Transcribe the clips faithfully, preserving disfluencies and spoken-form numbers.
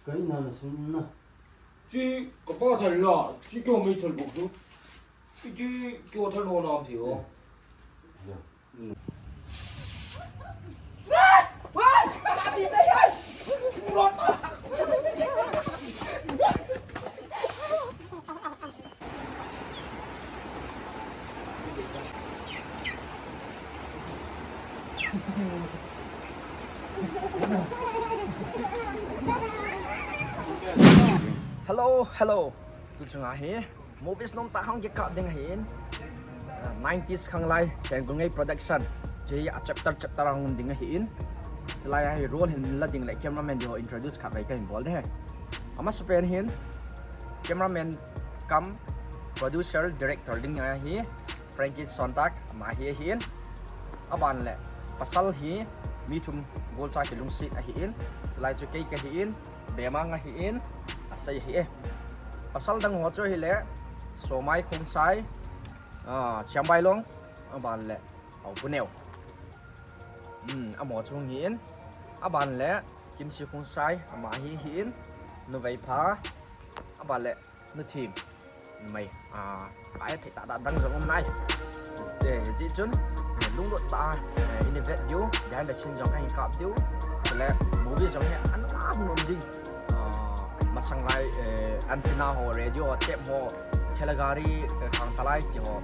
Kaina na sun na. Chi kapa thal la, chi kyo mei thal buk chu. Chi kyo thal lo nam thi ho. Hello, hello. Tu chunga hi movies nom ta khang kikap ding ahin. Ah, nineties khang lai, Sengkul Ngei Production. Chi a chapter chapter a hung ding ahin. Chulai a hi role hin la ding le cameraman di ho introduce khat vei kahin bol de he. Amasapen hin cameraman cum producer director ding ahi Frankie Sontag ama hi ahin. Aban le pasal hi mi thum golcha kilungset ahin. Chulai chu kei kahin, Bemang ahin, Asei ahi e. Pasal dang ho chu ahile Somai Khongsai, ah, Siambailong, aban le Aupuneo. Hmm, amaho chu hung hin. Aban le Kimsi Khongsai, ama hi hin. Nuveipha, aban le Nuthim. Numei, ah, pai thei tah tah dang jong um nai. Eh, hijeh chun, eh, lunglut tah a, eh, in vet diu, behind the scene jong kahin kap diu. Chule movie jong hi anop nom ding. Ah, masang lai, eh, antenna ho, radio ho, tape ho, thela gari, eh, khang talai ti ho.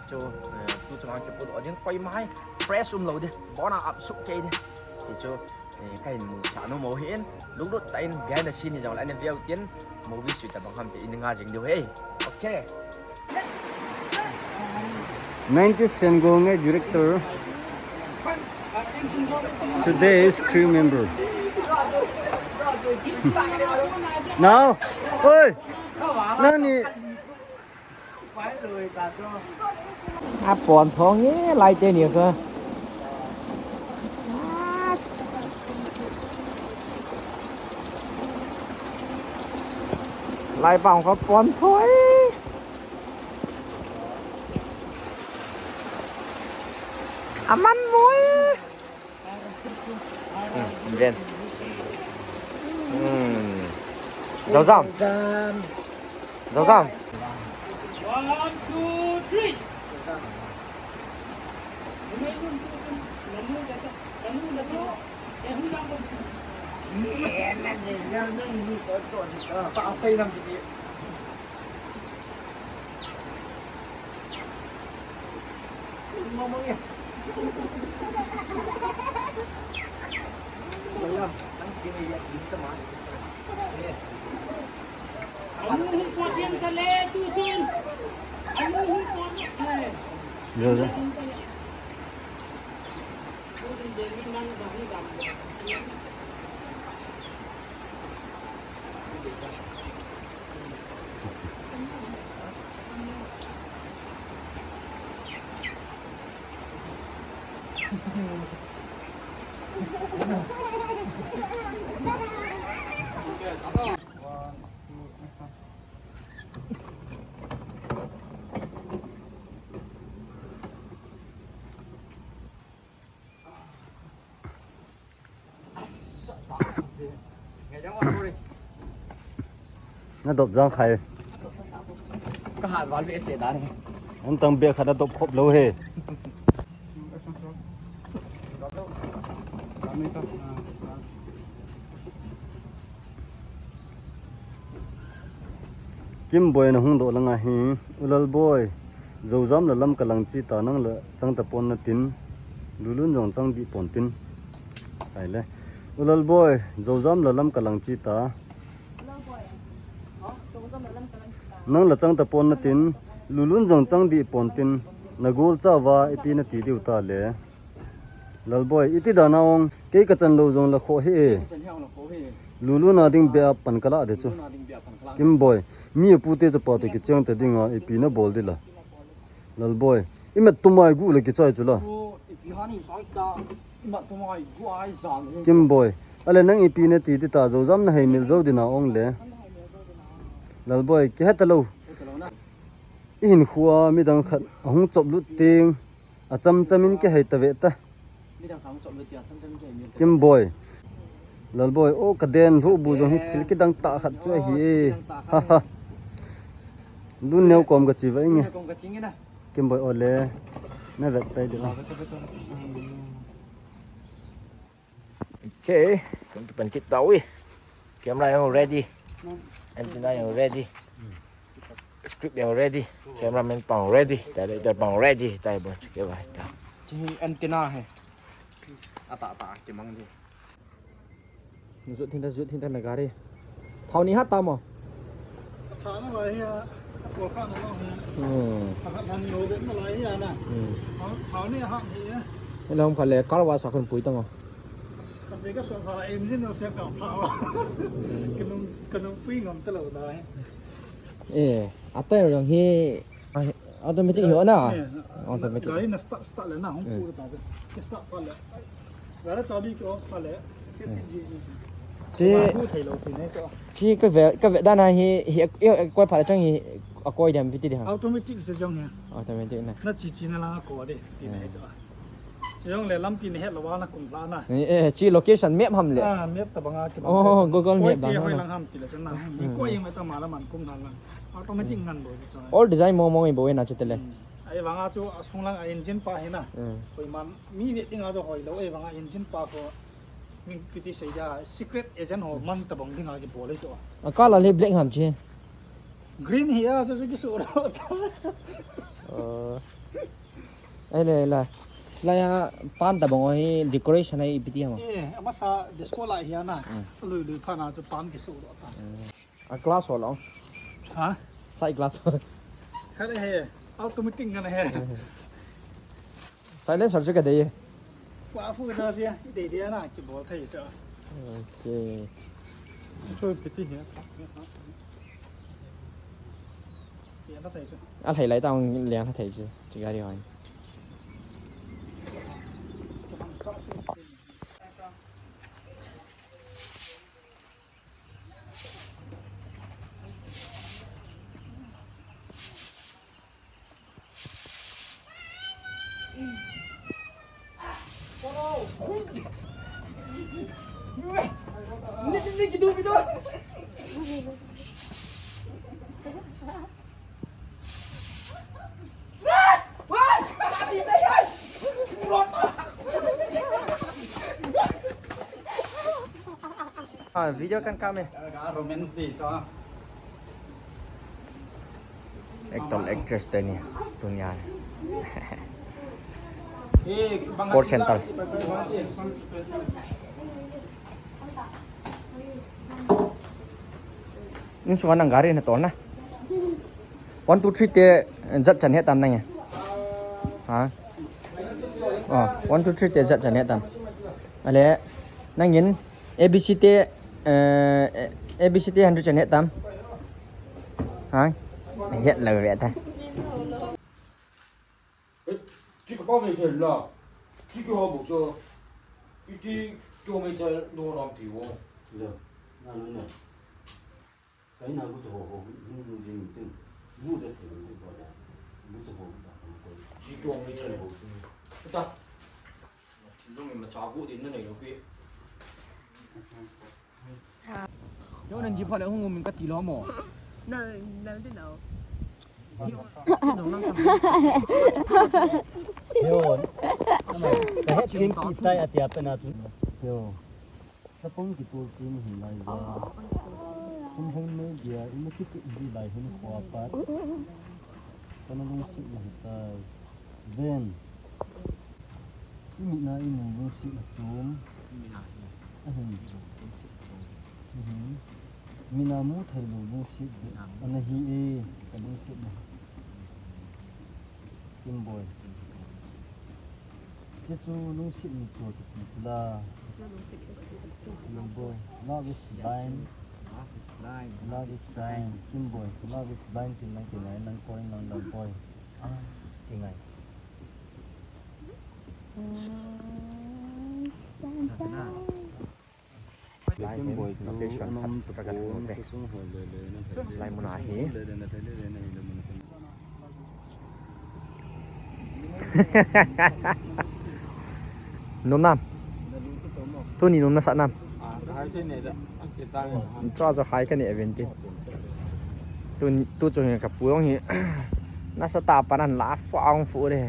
Chu, eh, tu chunga kipu doh ding koima hi fresh um lou ding. Bona ap suk kei ding. Ti chu, eh, kahin musah nom u hin. Lunglut tah in behind the scene hi jong le ana veu tin movie sui tabang ham ti in nga jing diu he. Okay. Nineties Sengkul Ngei director. Today's crew member. Now, oi, nani? Apon thong e, lai teni kha. Lai pang kha pon thoi. Aman moi. Hmm, ven. Hmm. Jaojam. Jaojam. One, two, three. Nadop jang khai. Kahat val ve se dan. An chang be khat adop khop lou he. Kimboi na hung doh langa hi, U Lalboi, Joujam la lam kalang chi ta nang la chang tapon natin, Lulun jong chang dih pon tin. Hai le. U Lalboi, Joujam la lam kalang chi ta. Nang la chang tapon natin, Lulun jong chang dih pon tin, na gol cha va iti nati diu ta le. Lalboi, iti dan a ong, kei kachan lou jong la kho hi e. Lulun a ding be a pan kala de chu. Kimboi, mi apu te chapa te kicheng ta dinga, ipi nabol dila. Lalboi, imat tumai gu le kichai chu la. Kimboi, ale nang ipi nati dita, Joujam na hei mil jou dina ong le. Lalboi, kihet ta lou. Ihin khua midang khat ahung chop lut ting. Achamcham in kihei ta ve ta. Kimboi. Lalboi, o ka den lhuh bu jong hi thil kidang tah khat chu ahi e. Ha ha. Lun neo kom ka chi va inge. Kimboi ole. Na vet pai de. Okay, kung kipan kit tau e. Camera jong ready. Antenna jong ready. Script jong ready. Cameraman pang ready. Director pang ready. Tai bon chike ba ta. Chi antenna he. Ata ata kimang di. Jut thin ta, jut thin ta na gari. Thao ni hat ta mo. Thao na lai hi a, ko kha na lo hi. Hmm. Kha na ni lo de na lai hi a na. Hmm. Thao, thao ni hat hi a. Ni lo kha le car wash a khun pui ta ngo. Ka pe ka so kha engine no se ka pha. Ka nung, ka nung pui ngam ta lo da hi. Eh, atai lo hi. Ai, automatic hi na. Eh, automatic. Gari na start, start le na hung pu ta. Start pa le. Gari chabi ko pa le. Chi, chi ka ve, ka ve dan a hi, hi, hi, koi pha le chang hi, a koi diam piti di ha. Automatic se jong hi. Automatic na. Na chi chi na la ko de, ti na hi cho. Chi jong le lampi na het lo wa na kum la na. Eh, chi location map ham le. Ah, map ta banga ki bang. Oh, Google Map da na. Hoi lang ham ti le chang na. Mi koi yang ta ma la man kum na lang. Automatic ngan bo cho. All design mo mo bo na chu te le. Ai vanga chu a sung lang a engine pa hi na. Hoi man mi ve ding a chu hoi lo, ai vanga engine pa ko. Min piti sei da secret agent ho man ta bang ding a ki bol le chu. A color le black ham chi. Green hi a chu ki su ro ta. Oh. Ai le la. La ya pan ta bang hi decoration ai piti ham. Eh, amasa disco la hi a na. Lui lui pha na chu pan ki su ro ta. A glass ho lo. Ha? Side glass ho. Kha le he. Automatic ngan he. Silencer chu ka dei e. Fa fu na sia, dei dei na ki bol thei sa. Okay. Chu piti he. Ya na thei chu. A lhai lai ta ong liang thei chu. Chi gari hoi. Ah, video kan kami. Romance day, so. Actor, actress te ni, tunia. Call center. Insung nang gari na tol na. One, two, three te jat chan he tam nang e. Ha? Oh, one, two, three te jat chan he tam. Ale, nangin A B C te, eh, A B C te hundred chan he tam. Ha? Het lo ve ta. Ti ka pa mai thel la. Ti ka ho bu cho. Iti ko mai thel no ram ti wo. Lo. Na lo na. Kai na bu cho ho ho. Bu bu jin tin. Bu de thel bu ba da. Bu cho ho ba ko. Ti ko mai thel ho chu. Ta. Thil dong in macha gu din na nei lo pi. Yo nan ji pha le hung um in ka ti lo mo. Na, na din lo. Yo. Ka het kin ki tai a tia pe na tu. Yo. Chapang kitol chin hi lai ja. Hung hung me dia, ima kichih ji lai hin khua pat. Kana lungsit na hi tai. Ven. Imina imu lungsit na chom. Ahin. Mhm. Mina mu thei lo lungsit de. Ana hi e, ka lungsit na. Kimboi. Hiche chu lungset ni toh kiti chu la. Hiche chu lungset ni toh kiti chu. Lungbo. Love is blind. Love is blind. Love is blind. Kimboi. Love is blind tin nang kingai nang koi nang love boy. Ah, kingai. Lai hin location khat ka ga thum ve. Lai mun a hi. Nom nam. Tuni nom na sa nam. Chua chu hai kani event ti. Tu, tu chu hi kapu jong hi. Nasa tah a pan an la fu ang fu de.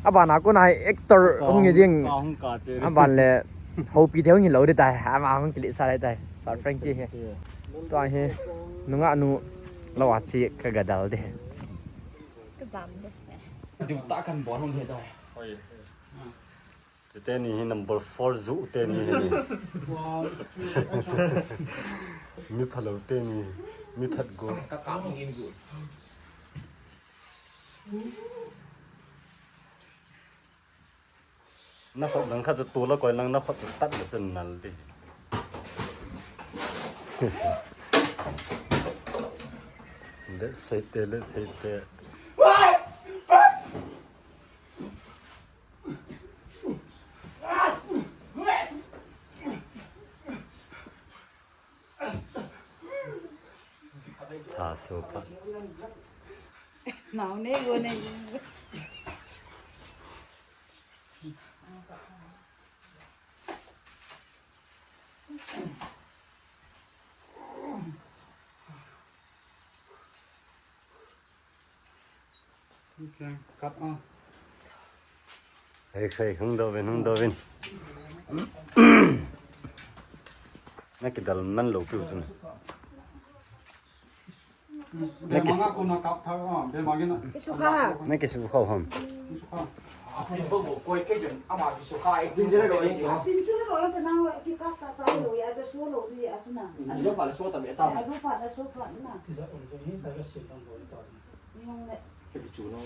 Abana kon a hi actor hung hi ding. Aban le houpi te hung hi lou de tai. Ama hung kile sa le tai. Sir Frankie hi. Tua hi nungah nu lou a chi ka ga dal de. Ka jam de. Diu ta kan bon hung he dai. Hoi. Chuteni hi number four ju teni hi. Mi phalou teni, mi that go. Ka ka hung in gu. Na khut lang kha chu tu la koi lang na khut chu tat le chun nal di. Let's say te, let's say te. Tha so pha. Nau nei go nei. Okay, cut off. Hey, hey, hung dovin, hung dovin. Na kidal man lou piu chun. Na kis- Be manga ko na kap tha, ah, be magi na. Kisu kha. Na kisu kha ham. Kisu kha. Apin bo bo koi ke jen ama kisu kha e pin de ro e. Apin chu ro e ta na ki kap ta ta lo ya, ja so lo ya su na. Ni jo pa la so ta be ta. Ya jo pa la so pa na. Ni hong le. Ke chu no.